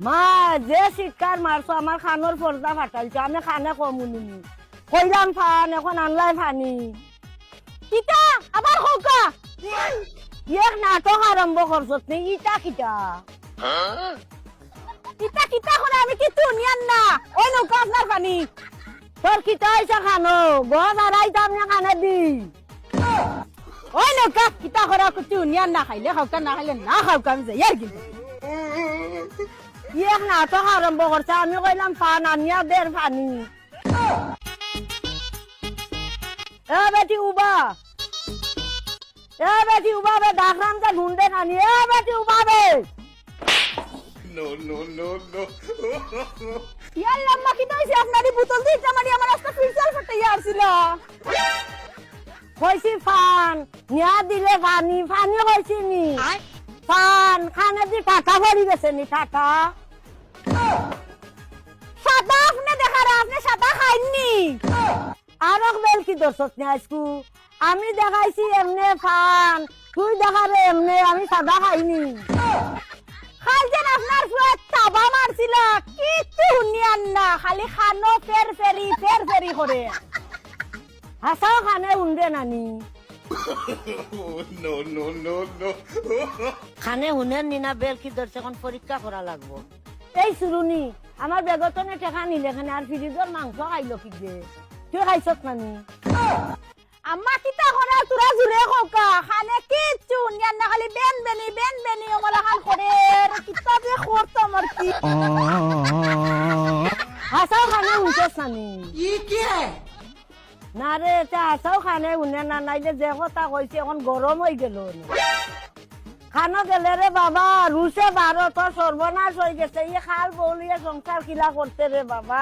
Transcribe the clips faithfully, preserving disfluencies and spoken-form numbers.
মা, যে চিৎকার মারছো, আমার কানর পর্দা ফাটাইছো, আমি কানে কম হুনিনি। কইলাম ফান, এখন আনলায় ফানি। কিতা? আবার কউক্কা? এক নাটক আরম্ভ করছত নি, ইটা কিতা? ইতা কিতা করে আমি কিচ্ছু হুনিয়ার না। ওই নেউক্কা আপনার ফানি। তোর কিতা অইছে কানো? গজ আড়াইতাম না কানেদি। ওই নেউক্কা, কিতা করা কুচু নিয়া না খাইলে খাউক্কা, না খাইলে না খাউক্কা, আমি যাইয়ার কিন্তু। ই এক নাটক আরম্ভ করছে, আমি কইলাম ফান আনিয়া দের ফানি। এ বেটি উবা, এ বেটি উবা বে, ডাকরাম যে হুনদে নানি, এ বেটি উবা বে। No, no, no, no. ইয়াল্লা আম্মা, কিতা অইছে? আপনার ই বোতল দিয়া ইটা মারি আমার আস্তা ফিরচাল ফাটাইয়া আরছিলা। কইছি ফান, নিয়া দিলে ফানি, ফানি কইছি নি। ফান, কানেদি ঠাটা পড়ি গেছে নি, ঠাটা। সাদা আপনে দেখারা, আপনে সাদা খাইননি। আরক বেলকি ধরছত নি আইজকু? আমি দেখাইছি এমনে ফান, তুই দেখারে এমনে, আমি সাদা খাইনি। কাইল যেন আপনার ফুয়ায় তাবা মারছিলা, কিচ্ছু হুনিয়ার না, খালি কানো ফের ফেরি, ফের ফেরি করে। হাছাউ কানে হুনরে নানি। No, no, no, no. কানে হুনের নি না বেলকি ধরছে, এখন পরীক্ষা করা লাগবো। এই সুরুনি, আমার বেগর তনে টেকা নিলে কেনে, আর ফ্রিজর মাংস খাইলো কিগে? তুই খাইছত নানি? আম্মা, কিতা করা তোরা জুরে কউক্কা, কানে কিচ্ছু হুনিয়ার না, খালি বেন বেনি, বেন বেনি, অমলা খান করে, আরে কিতা যে করতাম আর কি। হাছাউ কানে হুনছস নানি? না রে, তে হাছাউ কানে হুনে না, নাইলে যে কথা কইছি এখন গরম অইগেলো। কানো গেলে রে বাবা, রুশে বারো, তোর সর্বনাশ অইগেছে। ই কাল বউ লইয়া সংসার কিলা করতে রে বাবা?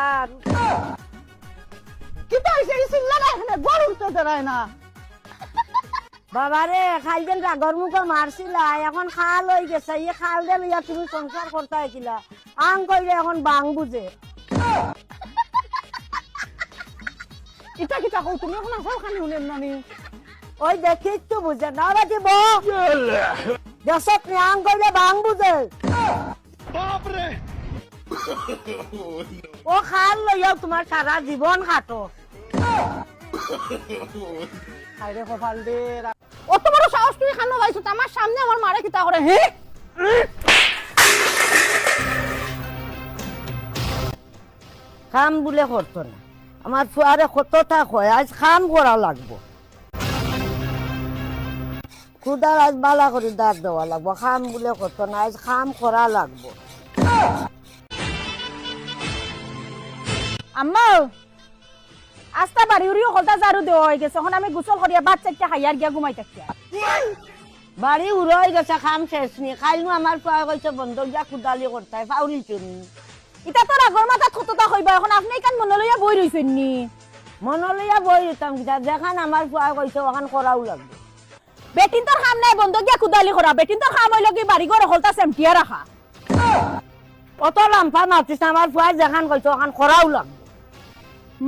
কিতা অইছে? ই চিল্লা না এখানে, ঘর উঠতে দেরায় না। বাবা রে, কাইল যেন রাগর মুখো মারছিলা, এখন কাল অইগেছে। ই কালরে লইয়া তুমি সংসার করতায় কিলা? আং কইলে এখন বাং বুঝে। ইটা কিতা কও তুমি? এখন হাছাউ কানে হুনের নানি। ওই দেখিস তো বুঝে না, বাজি বউ। দেখছত নি, আং কইলে বাং বুঝে। ও কাল লইয়াউ তুমার সারা জীবন কাটো। হায়রে কপাল রে। অত বড় সাহস তুই কানো পাইছত? আমার সামনে আমার মারে কিতা করে, হে? কাম বুলে করতো না। আমার ফুয়ারে কততা কয়, আইজ কাম করা লাগবো। কুদাল আইজ বালা করি দাঁত দেওয়া লাগবো। কাম বুলে করতো না, আইজ কাম করা লাগবো। আম্মা, আস্তা বাড়ি উড়ি হকলতা ঝাড়ু দেওয়া অইগেছে। এখন আমি গোসল করিয়া ভাত চাইট্টা খাইয়ার গিয়া ঘুমাই থাকি। বাড়ি উড়া অইগেছে, কাম শেষ নি। কাইল নু আমার ফুয়ায় কইছে বন্দর গিয়া কুদালি করতায়, ফাউরিলছো নি। ইতা তো রাগর মাথাত কততা কইবা, এখন আপনে ইখান মনো লইয়া বই রইছইন নি। মনো লইয়া বই রইতাম কিতা, যেখান আমার ফুয়ায় কইছে অখান করাউ লাগবো। বেটিন্তর কাম নায় বন্দর গিয়া কুদালি করা, বেটিন্তর কাম অইলো কি বাড়ি ঘর হকলতা সেমটিয়া রাখা। অত লাম্পা মাতিস না, আমার ফুয়ায় যেখান কইছে অখান করাউ লাগবো।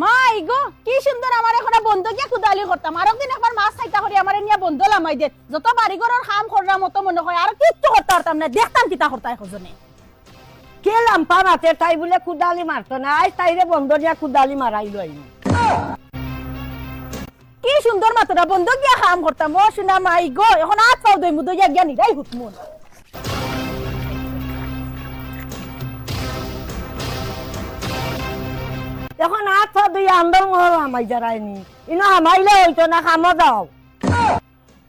মাই গো, কি সুন্দর আমারে করা বন্দর গিয়া কুদালি করতাম। আরক দিন একবার মাছ খাইতা করি আমারে নিয়া বন্দর লামাই দে। যত বাড়ি ঘরর কাম কররাম অত মনো কয়, আর কিচ্ছু করতা পারতাম না। দেখতাম কিতা করতায় কজনে। কে লাম্পা মাতে, তাই বুলে কুদালি মারতো না, আইজ তাইরে বন্দর গিয়া কুদালি মারাইলো আইনি। কি সুন্দর মাতরা, বন্দর গিয়া কাম করতাম। ও সোনা মাই গো, এখন আত পাও ধইমু, ধইয়া গিয়া নিরাই হুতমু। এখন আত পাও ধইয়া আন্দর মহলো হামাই যারায়নি। ইনো হামাইলে অইতো না, কামো যাও।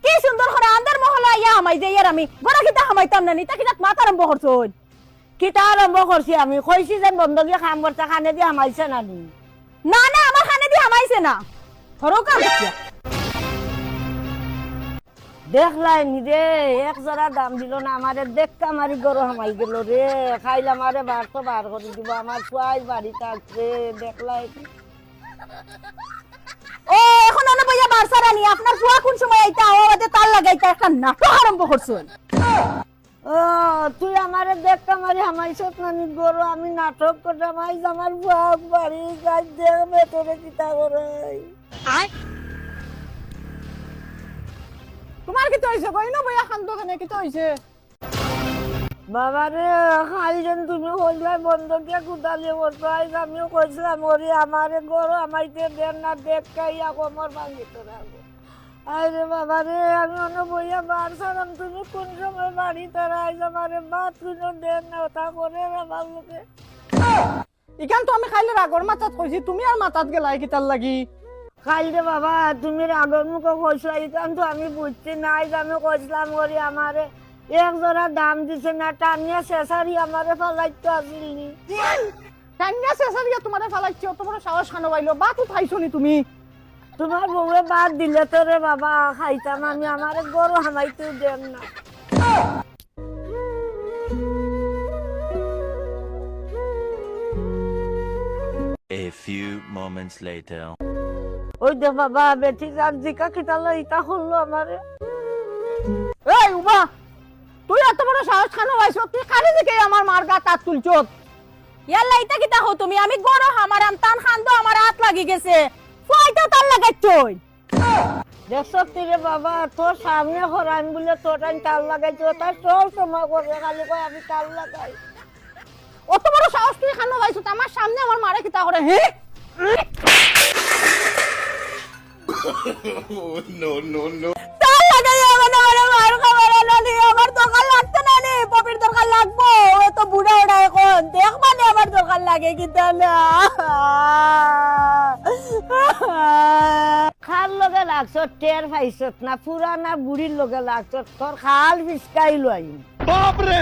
কি সুন্দর করা আন্দর মহলো আইয়া হামাই যাইয়ার আমি। ঘরো কিতা হামাইতাম না নি, ইতা কিতা মাত আরম্ভ করছইন? কিতা আরম্ভ করছি আমি? কইছি যে বন্দর গিয়া কাম করতা, কানেদি হামাইছে না নি? না, না, আমার কানেদি হামাইছে না। ধরো কাম করছি। দেখলায় নি রে, এক জরা দাম দিলো না আমারে, ধাক্কা মারি ঘরো হামাই গেলো রে। কাইল আমারে বার তো বার করি দিবো, আমার ফুয়ায় বাড়িত আছে, দেখলায় নি। ও, এখন অনো বইয়া বারছারা নি, আপনার ফুয়া কুন সময় আইতা, ও বাদে তার লাগাইতা একটা নাটক আরম্ভ করছইন। ও, তুই আমারে ধাক্কা মারি হামাইছত না নি ঘরো, আমি নাটক কররাম, আইজ আমার ফুয়া বাড়ি, আইজ দেখবে তোরে কিতা করাই। তোমার কিতা অইছে গো? ইনো বইয়া কান্দো কেনে, কিতা অইছে? বাবারে, কাইল যেন তুমি কইলায় বন্ধকিয়া কুদালি করতো, আইজ আমিও কইছলাম, ওরে আমারে ঘরো হামাইতে দেন না, দেখ কাইয়া কোমর ভাঙিতো না। আরে বাবারে, আমি অনো বইয়া বার ছাড়াম, তুমি কোন সময় বাড়িত আইরায়, আইজ আমারে ভাত কুনু দেন না, ওটা করে আমার লগে। ইখান তো আমি কাইলে রাগর মাথাত কইছি, তুমি আর মাথাত গেলায় কিতার লাগি? কাইল রে বাবা, তুমি রাগর মুখো কইছলায়, ইখান তো আমি বুঝছি না। আইজ আমি কইছলাম ওরে আমারে এক জোড়া দাম দিছে না, টানিয়া শেষারি আমারে ফালাইতো আছিল নি। টানিয়া শেষারিয়া তুমারে ফালাইছে, অত বড় সাহস কানো পাইলো? ভাত উঠাইছো নি তুমি? তুমার বউয়ে ভাত দিলে তো রে বাবা খাইতাম আমি, আমারে ঘরো হামাইতেও দেন না। A few moments later. ওই দে বাবা, বেটি যার জিকা কিতালা ইতা করলো আমারে। এই উবা, তুই অত বড় সাহস কানো পাইছস? তুই কারে দেখি আমার মার গাত আত তুলছস? ইয়াল্লা, ইতা কিতা কও তুমি? আমি ঘরো হামাইরাম, তান কান্দো আমার আত লাগি গেছে। ফুয়াইটা তার লাগাইছই। দেখছস নি রে বাবা, তোর সামনে করাইম বুলে তোর টাইম তার লাগাইছে, ও তার সব সময় করে, খালি কয় আমি তার লাগাই। অত বড় সাহস তুই কানো পাইছস? আমার সামনে আমার মারে কিতা করে, হে? তার লাগাই আমার, আমার মার খাবার আনো নি, আমার দরকার লাগতো না নি, পপির দরকার লাগবো, ও তো বুড়া ওড়া এখন, দেখবা নি আমার দরকার লাগে কিতা না। কার লগে লাগছস টের পাইছস না, পুরানা বুড়ির লগে লাগছস, তোর খাল ফিসকাইলো আইন। বাপ রে!